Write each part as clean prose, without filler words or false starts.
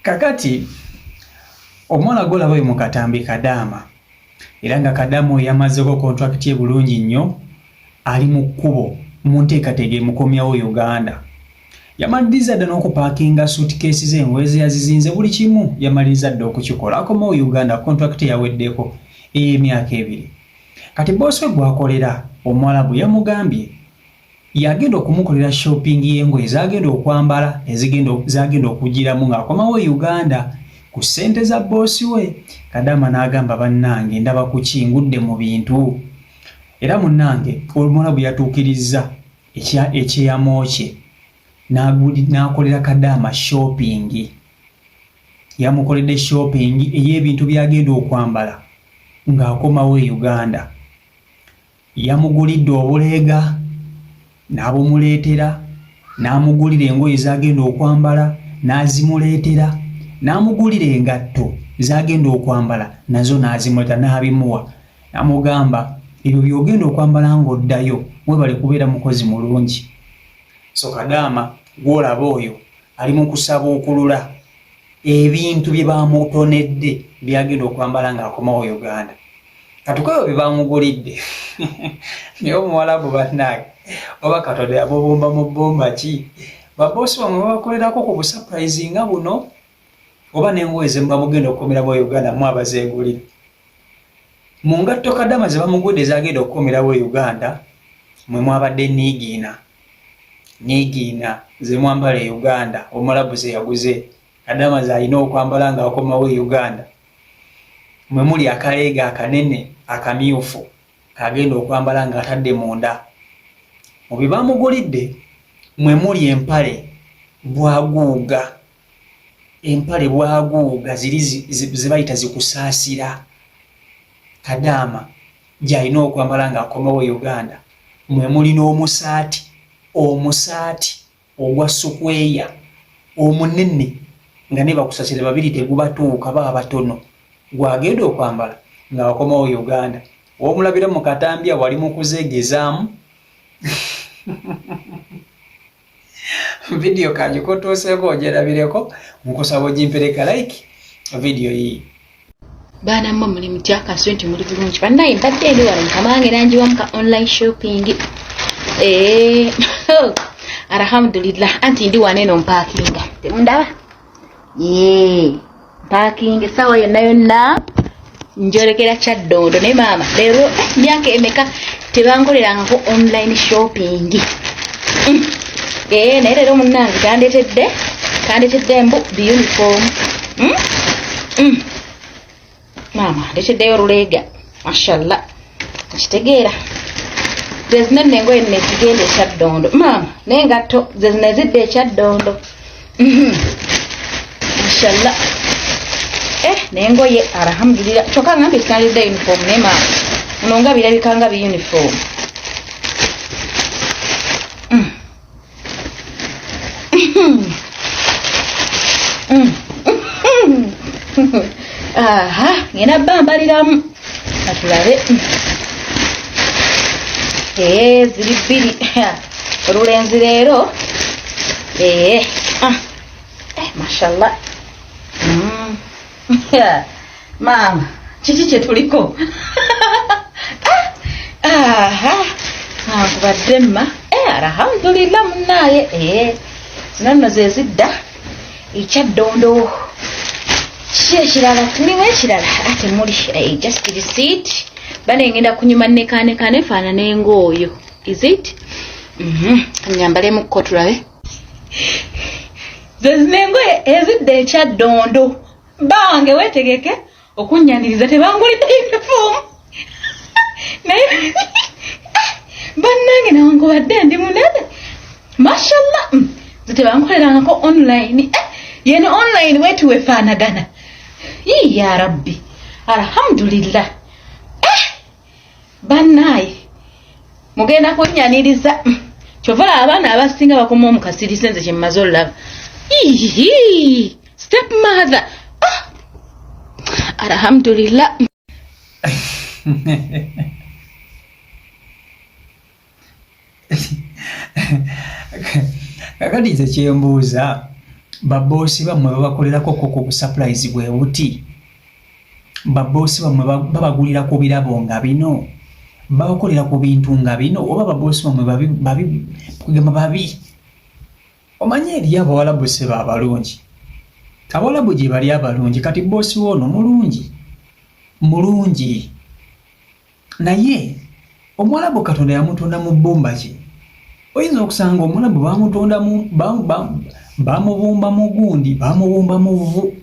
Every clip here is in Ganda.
Kakati omwana gwolaba oyo mu katambi Kadaama, era nga Kadaama oyo yamazeeko kontrakiti ye bulungi nnyo, ali mu kkubo mu nteekateeka emukomyawo Uganda. Yamaliriza dda n'okupaakinga suitcase ze, engoye ze yazizinze, buli kimu yamaliriza dda okukikola. Akomawo Uganda, kontrakiti yaweddeko ey'emyaka 2. Kati boosi we gwakolera Omuwalabu yamugambye yagenda okumukolera shopping y'engoye zagenda okwambala ezigenda zagenda okugiramu ng'akomawo e Uganda ku ssente za boosi we. Kadaama n'agamba, bannange, ndaba kuki ngudde mu bintu. Era munnange Omuwalabu yatuukirizza ekyeyamo kye n'akolera Kadaama shopping. Yamukoledde shopping ey'ebintu by'agenda okwambala ng'akomawo e Uganda. Yamugulidde obuleega n'abumuleetera, n'amugulira engoye z'agenda okwambala n'azimuleetera, n'amugulira engatto z'agenda okwambala nazo n'azimuleetera, n'abimuwa, n'amugamba, ebyo by'ogenda okwambala ng'oddayo, weebale kubeera mukozi mulungi. So Kadaama gw'olaba oyo ali mu kusabuukulula ebintu bye bamutonedde byagenda okwambala ng'akomawo Uganda. Katukoyo bye bamugulidde, naye Omuwalabu bannange, oba Katonda yamubumba mu bbumba ki? Baboosi bamwe babakolerako ku busurprise nga buno, oba n'engoye ze muba mugenda okukomeramu e Uganda mu abazeegulira? Mu ngatto Kadaama ze bamugudde zagenda okukomerawo e Uganda mwe mwabadde niigiina niigiina ze mwambala e Uganda. Omuwalabu ze yaguze Kadaama z'alina okwambala ng'akomawo e Uganda mwe muli akaleega akanene akamyufu kagenda okwambala ng'atadde munda. Mu bye bamugulidde mwe muli empale bwaguuga, empale bwaguuga ziri ze bayita zikusaasira, Kadaama gy'alina okwambala ng'akomawo e Uganda. Mwe muli n'omusaati, omusaati ogwa sukweya omunene nga ne bakusasira babiri tegubatuuka, baba batono, gwagenda okwambala ng'akomawo Uganda. Womulabira mu katambi awo ali mu kuzeegezaamu. Vidiyo kangikutuuseeko ogyerabireko, nkusaba ogimpereka like vidiyo yiyi. Baana mmwe, muli mutya? Kansuubire nti muli bulungi. Bannaye, mbadde ndi wano, mukama wange nanjiwamu ka online shopping. Alhamdulillah, anti ndi wano eno mpaakinga, temundaba? Ye mpaakinga, essaawa yonna yonna njolekera Kyaddondo. Naye maama, leero myaka emeka tebankolerangako online shopping? Naye leero munnange kandeetedde mbu biuniform. Maama, ndeteddeyo oluleega, mashallah. Okitegeera, zezino nno engoye nno ezigenda ekyaddondo, maama, n'engatto zezino ezidda ekyaddondo. Mashallah. N'engoye, alhamdulillah. Kyokka ngambye sitandidde uniform, naye maama, muno nga birabika nga biuniform. Aha, ngenda bambaliramu katulabe. Ziri bbiri, olulenzi leero. Ah. Mashallah. Maama, kiki kyetuliko? Aha, nkubadde mma. Alhamdulillah, munnaaye. Zino nno ze zidda ekyaddondo. Kiki ekirala? Mulimu ekirala? Ate muli just receipt. Bane, ngenda kunyuma nekanekane faanana engooyo. Is it? Nyambalemukko tulabe. Zezino engoye ezidda ekyaddondo. Bange, weetegeke okunnyaniriza, tebangulidde uniform, naye bannange, nawankubadde ndi munene, mashallah. Nze tebankolerangako online. Yeno online wetu wefaanagana. Ii, ya rabbi, alhamdulillah. Bannaaye, mugenda kunnyaniriza. Kyova olaba abaana abasinga bakoma omukasirise. Nze kyemmaze olulaba, ihihi, step mother. Ah! Alhamdulillah. Kakati nze kyembuuza, Baboosi bammwe babakolerako ko ku busapulayizi bwe buti? Baboosi bammwe babagulira ku birabo nga bino? Babakolera ku bintu nga bino? Oba baboosi bammwe babi, babi, kugamba babi? Omanyi eriyo Abawalabu ssebo abalungi. Abawalabu gye bali abalungi. Kati boosi wo ono mulungi, mulungi. Naye Omuwalabu Katonda yamutonda mu bbumba ki? Oyinza okusanga Omuwalabu bamutonda mu bamubumba mu gundi, bamubumba mu vvu,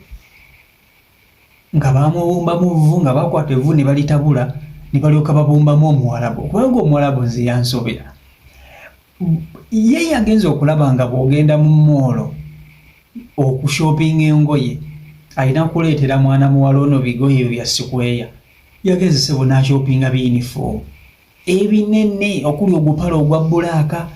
nga bamubumba mu vvu, nga bakwata evvu ne balitabula ne balyoka babumbamu Omuwalabu. Kubanga Omuwalabu nze yansobera. Ye yagenze okulaba nga bw'ogenda mu moolo okushopinga engoye, alina kuleetera mwana muwala ono bigoye bya sikweya. Yagenze ssebo n'ashopinga biyinifoomu ebinene okuli ogupale ogwa bbulaaka,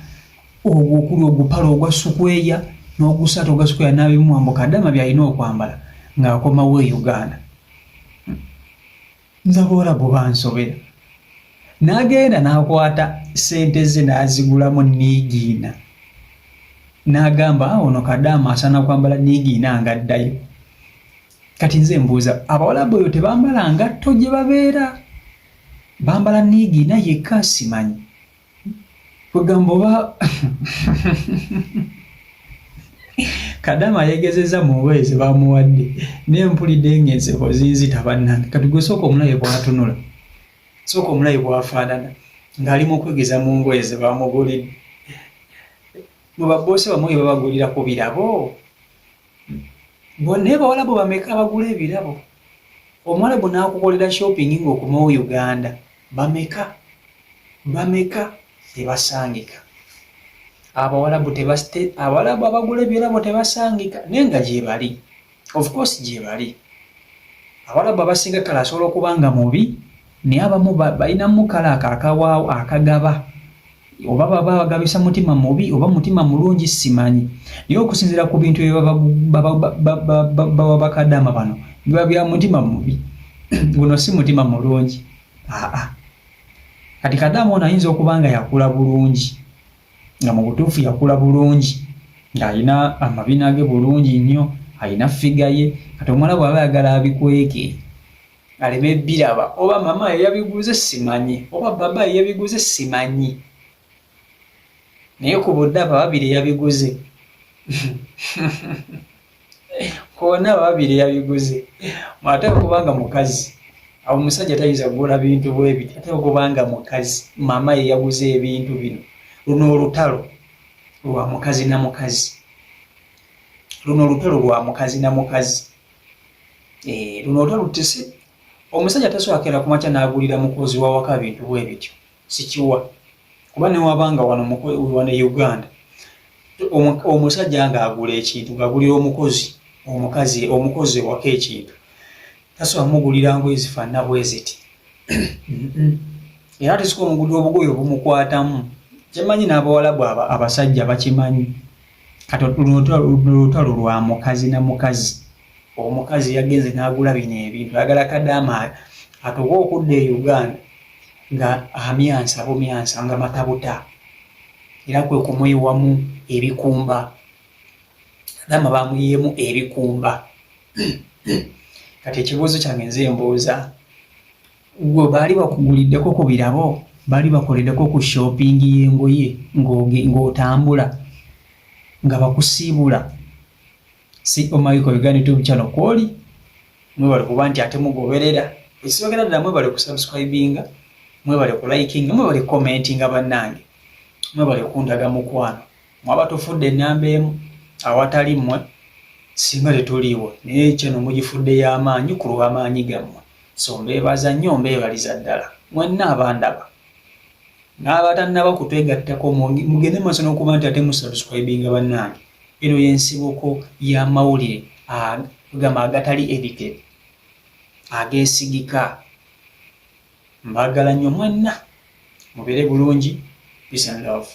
ogwo okuli ogupale ogwa sukweya n'ogusaati ogwa sukweya n'abimuwa mbu kadama by'alina okwambala ng'akomawo e Uganda. Nze Abawarabu bansobera. N'agenda n'akwata ssente ze n'azigulamu niigiina n'agamba ah, ono kadaama asaana kwambala niigiina ng'addayo. Kati nze mbuuza, Abawalabu eyo tebambala ngatto gye babeera? Bambala niigiina yekka? Simanyi. Kwegamba oba Kadama yegezeza mu ngoye ze bamuwadde naye mpulidde ng'enseko zinzita bannange. Kati gwe sooka omulabe bw'atunula, sooka omulabe bw'afaanana ng'ali mu kwegeza mu ngoye ze bamugulidde. Mwe babboosi bamwe babagulira ku birabo? Naye Bawalabu bameka abagula ebirabo? Omuwalabu n'akukolera shopping ng'okomawo Uganda. Bameka? Bameka? Tebasangika. Abawalabu tebaste Abawalabu abagula ebirabo tebasangika naye nga gyebali. Of course gyebali. Abawalabu abasinga kale asobola okuba nga mubi naye abamu balinamu kale ako akawaawo akagaba. Oba baba bagabisa mutima mubi oba mutima mulungi simanyi, naye okusinziira ku bintu bye bawa bakadama bano biba bya mutima mubi. Guno si mutima mulungi. Aa, kati kadama ono ayinza okuba nga yakula bulungi, nga mu butuufu yakula bulungi, ng'alina amabina ge bulungi nnyo, alina figure ye. Kati omuwala bw'aba ayagala abikweke aleme biraba, oba mama ye yabiguze simanyi, oba baba ye yabiguze simanyi, naye ku budde abo ababiri yabiguze, kona ababiri yabiguze, ate okubanga mukazi awo omusajja tayinza kugula bintu bwe biti. Ate okubanga mukazi, mama ye yaguze ebintu bino. Luno olutalo lwa mukazi na mukazi, luno olutalo lwa mukazi na mukazi. Eh, luno olutalo tesi omusajja tasobola keera kumakya n'agulira mukozi wa waka bintu bwe bityo, sikiwa. Kuba newabanga wano wano e Uganda omusajja ng'agula ekintu, ng'agulira omukozi omukazi, omukozi ewaka ekintu, tasobola mugulira ngoye zifaanana bwe ziti. Era tesika omugulira obugoye obumukwatamu. Kyemanyi n'Abawalabu abasajja bakimanyi. Kati luno lutalo lwa mukazi na mukazi. Omukazi yagenze n'agula bino ebintu, ayagala kadaama atuuke okudda e Uganda nga amyansa bumyansa nga matabuta, era kwe kumuyiwamu ebikumba. Kadaama bamuyiyeemu ebikumba. Kati ekibuuzo kyange nze mbuuza, gwe baali bakuguliddeko ku birabo? Baali bakoleddeko ku shopping y'engoye ng'otambula nga bakusiibula? Si Omaiko Uganda YouTube channel kwoli, mwebale kuba nti ate mugoberera. Ekisookera ddala, mwebale kusubscribinga, mwebale kulikinga, mwebale commentinga. Bannange, mwebale kundaga mukwano. Mwaba tufudde enamba emu, awatali mmwe singa tetuliiwo, naye channel mugifudde y'amaanyi ku lw'amaanyi gammwe. So mbeebaza nnyo, mbeebaliza ddala mwenna abandaba n'abatannaba kutwegattako. Mugende maaso n'okuba nti ate musubscribinga. Bannange, eno y'ensibuko y'amawulire gamba agatali edited, ageesigika. Mbaagala nnyo mwenna, mubeere bulungi. Peace and love.